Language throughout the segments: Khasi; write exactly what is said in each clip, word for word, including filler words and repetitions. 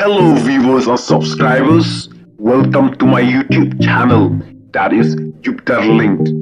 Hello, viewers and subscribers. Welcome to my YouTube channel, that is Jupiter Linked.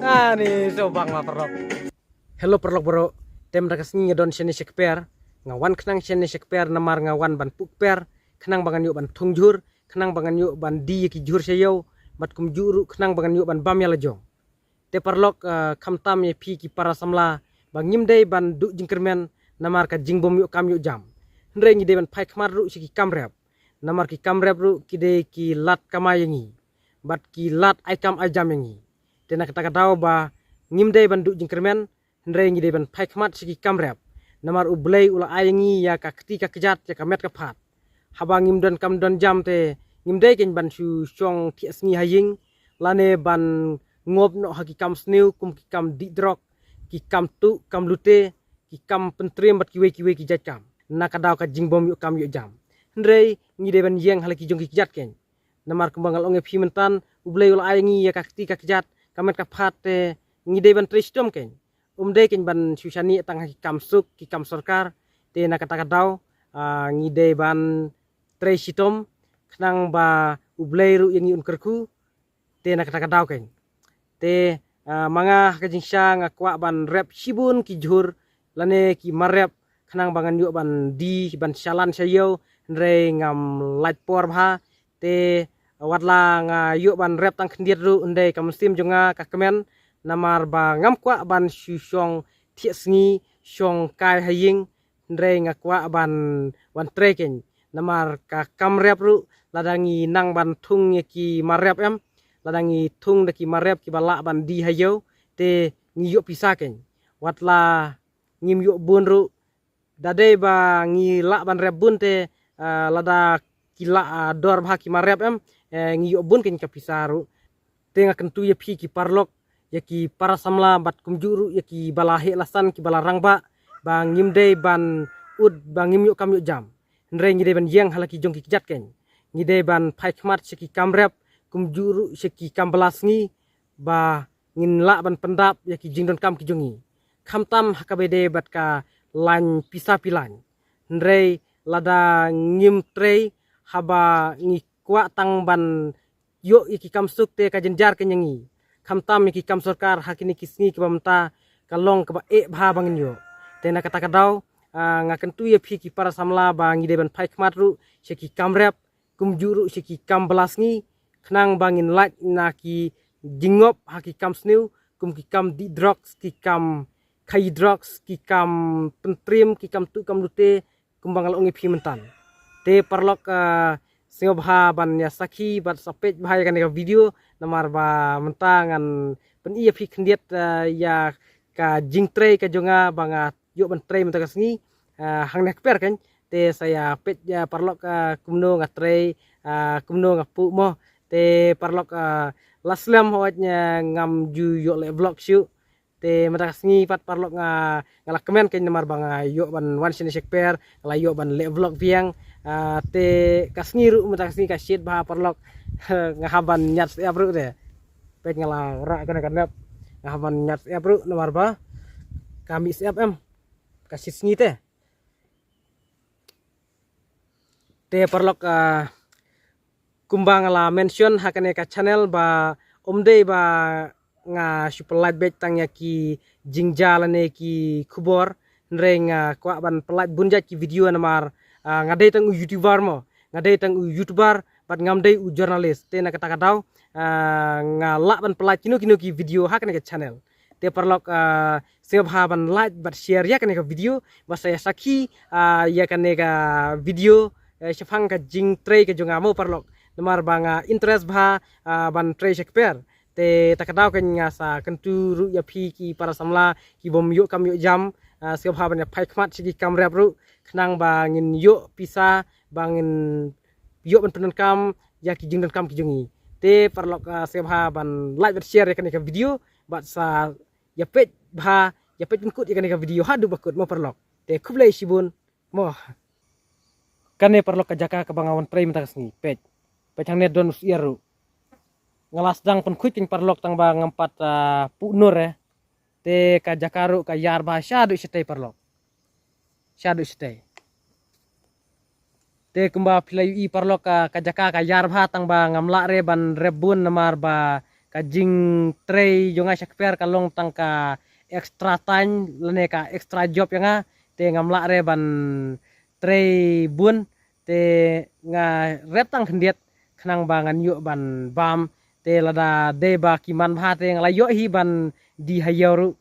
Ani, so bang la paralok. Hello paralok baroh. Te mynta ka sngi nga don shane sha kper. Nga wan khnang shane sha kper namar nga wan ban puk per. Khnang ba ngan ïoh ban thung jhur. Khnang ba ngan ïoh ban die ïa ki jhur sha ïew. Bad kumjuh ruh khnang ba ngan ïoh ban bam ïa la jong. Te paralok, eh, khamtam ïa phi ki para samla ba ngim dei ban duh jingkyrmen namar ka jingbym ïoh kam ïoh jam. Hynrei ngi dei ban phai khmat ruh sha ki kam rep. Namar ki kam rep ruh ki dei ki lad kamai ïa ngi. Bad ki lad ai kam ai jam ïa ngi. Te na kata ka daw ba ngim dei ban duh jingkyrmen, hynrei ngi dei ban phai khmat sha ki kam rep. Namar U Blei u la ai ïa ngi ïa ka kti ka kjat, ïa ka met ka phad. Haba ngim don kam don jam te ngim dei kein ban shu shong thiah sngi ha ïing, lane ban ngop noh ha ki kam sniew kum ki kam dih drok, ki kam tuh, kam lute, ki kam pyntriem bad kiwei kiwei ki jait kam. Na ka daw ka jingbym ïoh kam ïoh jam. Hynrei ngi dei ban ïeng ha la ki jong ki kjat kein. Namar kumba nga la ong ïa phi mynta, U Blei u la ai ïa ngi ïa ka kti ka kjat, ka met ka phad te ngi dei ban trei shitom kein. Um dei kein ban shu shaniah tang ha ki kam suk, ki kam sorkar, te na kata ka daw, ah, ngi dei ban trei shitom, khnang ba U Blei ruh ïa ngi un kyrkhu, te na kata ka daw kein. Te, ah, ma nga ha ka jingshisha nga kwah ban rep shibun ki jhur, lane ki mar rep, khnang ba ngan ïoh ban die, ban shalan sha ïew, hynrei ngam lait por bha, te watla nga ïoh ban rep tang khyndiat ruh, hynrei ka mynsiem jong nga ka kmen, namar ba ngam kwah ban shu shong thiah sngi, shong kai ha ïing, hynrei nga kwah ban wan trei kein. Namar ka kam rep ruh, lada ngi nang ban thung ïa ki mar rep em, lada ngi thung da ki mar rep kiba lah ban die ha ïew, te ngi ïoh pisa kein. Watla ngim ïoh bun ruh, da dei ba ngi lah ban rep bun te, ah, lada ki lah, ah, dor bha ki mar rep em, eh, ngi ïoh bun kein ka pisa ruh. Te nga kyntu ïa phi ki paralok, ïa ki para samla bad kumjuh ruh ïa kiba la heh la san, kiba la rangbah, ba ngim dei ban ud ba ngim ïoh kam ïoh jam. Hynrei ngi dei ban ïeng ha la ki jong ki kjat kein. Ngi dei ban phai khmat sha ki kam rep, kumjuh ruh sha ki kam bylla sngi, ba ngin lah ban pyndap ïa ki jingdonkam ki jong ngi. Khamtam ha kaba ïadei bad ka lain pisa pilan. Hynrei lada ngim trei, haba ngi kwah tang ban ïoh ïa ki kam suk te ka jynjar kein ïa ngi. Khamtam ïa ki kam sorkar ha kine ki sngi kiba mynta ka long kaba eh bha ba ngin ïoh. Te na kata ka daw, ah, nga kyntu ïa phi ki para samla ba ngi dei ban phai khmat ruh sha ki kam rep, kumjuh ruh sha ki kam bylla sngi, khnang ba ngin lait na ki jingngop ha ki kam sniew, kum ki kam dih drugs, ki kam khaïi drugs, ki kam pyntriem, ki kam tuh kam lute, kumba nga la ong ïa phi mynta. Te paralok, ah, sngewbha ban ïa sakhi bad sa peit bha ïa kane ka video, namar ba mynta ngan pyni ïa phi khyndiat, ah, ïa ka jingtrei ka jong nga ba nga ïoh ban trei mynta ka sngi, ah, hangne ha kper kein. Te sa ïa peit, ah, paralok, ah, kumno nga trei, ah, kumno nga puh mo. Te paralok, ah, la slem hooid, ah, ngam ju ïoh leh vlog shuh. Te mynta ka sngi pat paralok nga, nga la kmen kein namar ba nga ïoh ban wan shane sha kper, nga la ïoh ban leh vlog biang. Ah, te ka sngi ruh mynta ka sngi ka shit bha paralok. Nga hap ban ñiad syep ruh te. Peit nga la rah kane ka nep. Nga hap ban ñiad syep ruh namar ba ka mih syep em. Ka shit sngi te. Te paralok, ah, kumba nga la mention ha kane ka channel ba ym dei ba nga shu pyllait beit tang ïa ki jingjia lane ki khubor, hynrei nga kwah ban pyllait bun jait ki video namar, ah, nga dei tang u YouTuber mo, nga dei tang u YouTuber bad ngam dei u journalist. Te na kata ka daw, ah, nga lah ban pyllait kino kino ki video ha kane ka channel. Te paralok, ah, sngewbha ban like bad share ïa kane ka video, ba sa ïa sakhi, ah, ïa kane ka video, eh, shaphang ka jingtrei ka jong nga mo paralok. namar ba nga interest bha, ah, ban trei sha kper. Te ta ka daw kan nga sa kyntu ruh ïa phi ki para samla ki bym ïoh kam ïoh jam, ah, sngewbha ban ïa phai khmat sha ki kam rep ruh, khnang ba ngin ïoh pisa, ba ngin ïoh ban pyndonkam ïa ki jingdonkam ki jong ngi. Te paralok, ah, sngewbha ban like bad share ïa kane ka video, bad sa ïa peit bha, ïa peit pynkut ïa kane ka video haduh ba kut mo paralok. Te khublei shibun mo. Kane paralok ka jaka kaba nga wan trei mynta ka sngi, peit. Peit hangne don u syiar ruh. Nga la sdang pynkhuid kein paralok tang ba ngam pat, ah, puh nur eh. Te ka jaka ruh ka ïar bha shaduh shatei paralok. Shaduh shatei. Te kumba phi la ïohi paralok ka, ka jaka ka ïar bha tang ba ngam lah re ban rep bun namar ba ka jingtrei jong nga sha kper ka long tang ka extra time lane ka extra job ïa nga. Te ngam lah re ban trei bun. Te nga rep tang khyndiat khnang ba ngan ïoh ban bam. Te lada dei ba ki man bha te nga la ïoh hi ban die ha ïew ruh.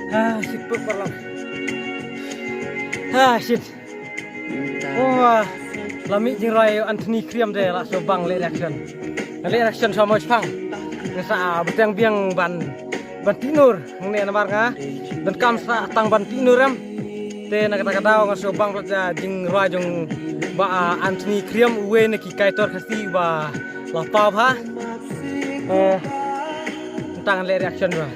Ah, shit, puk paralok. Ah, shit. Oh, la mih jingrwai Anthony Kriam de la shu bang leh reaction. Leh reaction shu mo shipang. Nga sa, ah, bteng biang ban, ban tih nur. Ngne namar nga donkam sa tang ban tih nur em. Te na kata ka daw nga shu bang palat ïa jingrwai jong bah, ah, Anthony Kriam, uwei na ki kaitor Khasi ba la paw bha. Eh, tang leh reaction ba.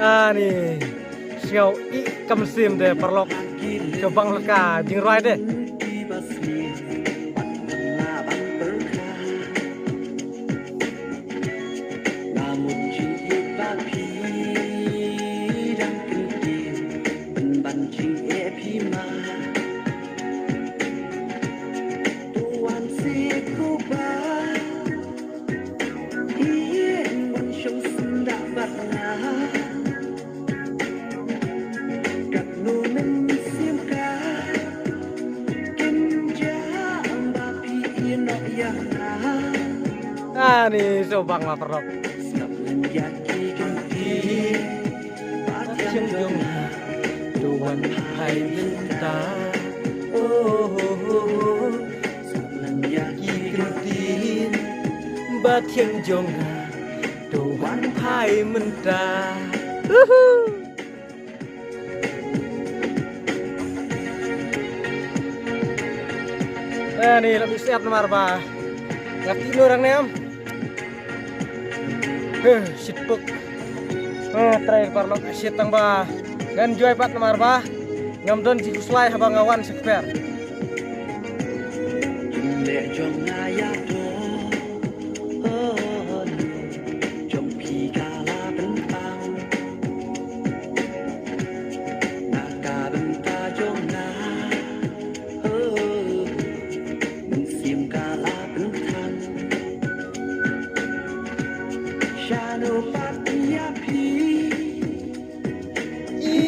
Ani, sngew ih kam sim de paralok. Ka bang laka jingrwai de. Ani, sngewbang ma paralok. Ba thiang jong nga, to wan phai mynta. Oh, oh, oh, oh. Sngap lang ïa ki kyntien ba thiang jong nga, to wan phai mynta. Uhu. Eh, ni la bisiat namar ba nga tih nur hangne em. Heh, shit puk. Eh, trei paralok, shit tang ba nga enjoy pat namar ba ngam don jingkhuslai haba nga wan sha kper. Ïa phi, i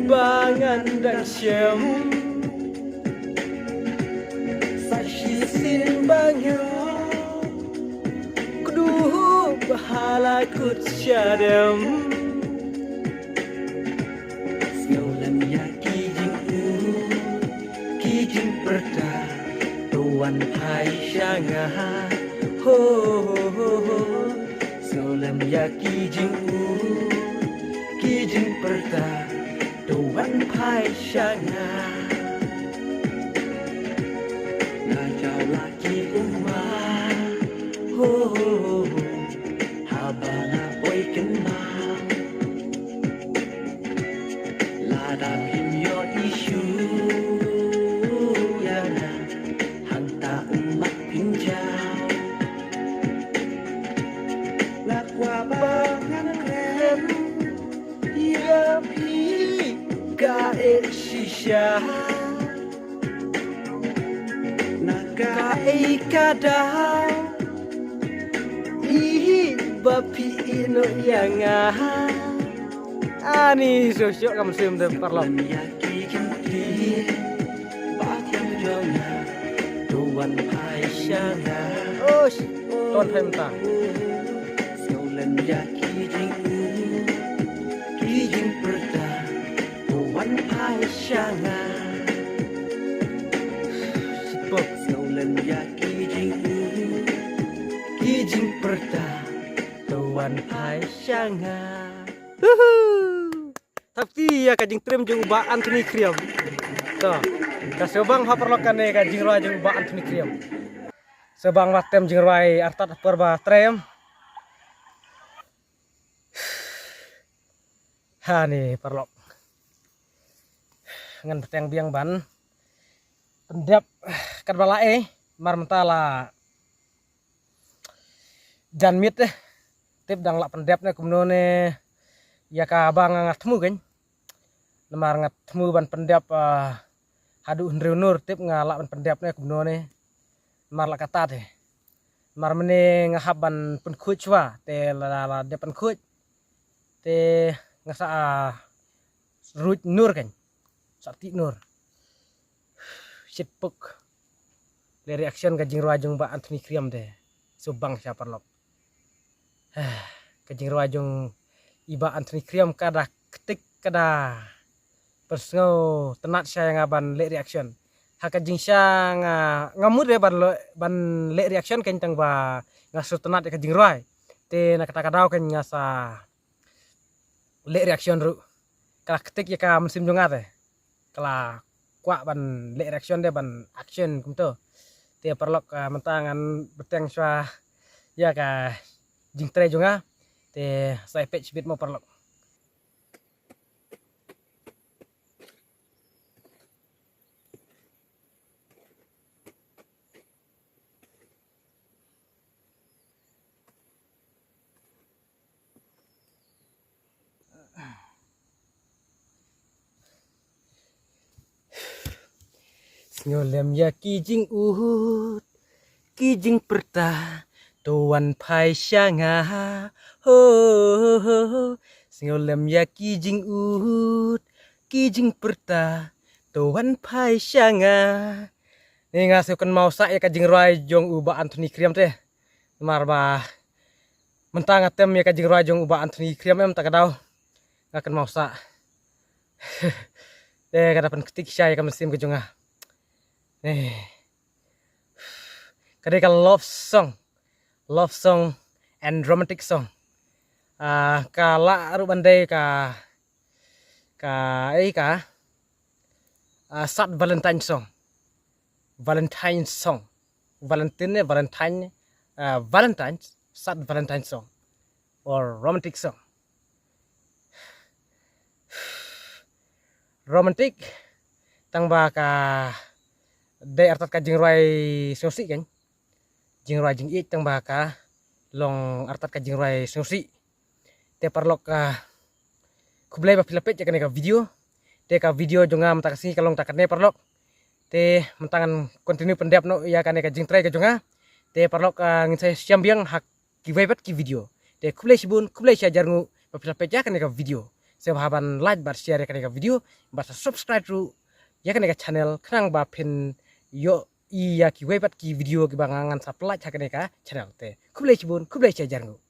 ba ngan dang shem. Sa shisien ba ngi, kduh ba ha la kut shadem. Sngewlem ïa ki jingud, ki jingpyrta, to wan phai sha nga. Ho, ho, ho, ho. Sngewlem ïa ki jingud, ki jingpyrta, to wan phai sha nga. Nga jaw la ki ummat, ho, ho, ho, ho. Haba nga poi kynmaw, lada phim ïohi shuh ïa nga, hangta ummat phin jaw. Nga kwah ba ngan kren ïa phi kaei shisha. Na kaei ka daw, i ba phi ïehnoh ïa nga. Ani shuh shuh ka mynsiem te paralok. Ïa ki jingtip ba thiang jong nga, to wan phai sha nga. Ush, to wan phai mynta. Sngewlem ïa ki jingud, ki jingpyrta, to wan phai sha nga. Sipok. Sngewlem ïa ki jingud, ki jingpyrta, to wan phai sha nga. Huhu. Thap kti ïa ka jingtriem jong u Bah Anthony Khyriem. To, ka sngewbang ha paralok kane ka jingrwai jong u Bah Anthony Khyriem. Sngewbang ba tem jingrwai artat ha por ba trei em. Ha ni paralok. Ngan bteng biang ban pyndep katba lah eh, mar mynta la jan miet eh. Tip dang lah pyndep ne kumno ne ïa kaba nga nga thmu kein. Namar nga thmu ban pyndep, ah, haduh hynriew nur, tip nga lah ban pyndep ne kumno ne. Namar lah kata te. Namar mynne nga hap ban pynkhuid shuwa te la, la, la dep pynkhuid. Te nga sa, ah, ruid nur kein. Sa tih nur. Shit puk. Leh reaction ka jingrwai jong Bah Anthony Khyriem te. Sngewbang sha paralok. Ka jingrwai jong i Bah Anthony Khyriem ka da ktik ka da pynsngew tynnat sha ïa nga ban leh reaction. Ha ka jingshisha nga, nga mut re ban leh, ban leh reaction kein tang ba nga sngewtynnat ïa ka jingrwai. Te na kata ka daw kein nga sa leh reaction ruh. Ka la ktik ïa ka mynsiem jong nga te. Ka la kwah ban leh reaction de ban action kumto. Te paralok, ah, mynta ngan bteng shuwa ïa ka jingtrei jong nga. Te sa ïa peit shibit mo paralok. Sngewlem ïa ki jingud, ki jingpyrta, to wan phai sha nga. Ho, ho, ho, ho. Sngewlem ïa ki jingud, ki jingpyrta, to wan phai sha nga. Ni nga sngew kynmaw sah ïa ka jingrwai jong u Bah Anthony Khyriem te. Namar ba mynta nga tem ïa ka jingrwai jong u Bah Anthony Khyriem em, ta ka daw nga kynmaw sah. Te ka da pynktik sha ïa ka mynsiem ka jong nga. Eh. Ka dei ka love song. Love song and romantic song. Ah, ka lah ruh ban dei ka, ka, eh, ka, ah, sad Valentine song. Valentine song. Valentine, Valentine, ah, Valentine, sad Valentine song. Or romantic song. Romantic, tang ba ka dei artat ka jingrwai sngewsih kein. Jingrwai jingïeit tang ba ka long artat ka jingrwai sngewsih. Te paralok, ah, khublei ba phi la peit ïa kane ka video. Te ka video jong nga mynta ka sngi ka long tang katne paralok. Te mynta ngan continue pyndep noh ïa kane ka jingtrei ka jong nga. Te paralok, ah, ngin sa ïashem biang ha kiwei pat ki video. Te khublei shibun, khublei shihajar nguh ba phi la peit ïa kane ka video. Sngewbha ban like bad share ïa kane ka video bad sa subscribe ruh ïa kane ka channel khnang ba phin ïohi ïa kiwei pat ki video kiba ngan sa pynlait ha kane ka channel. Te khublei shibun, khublei shihajar nguh.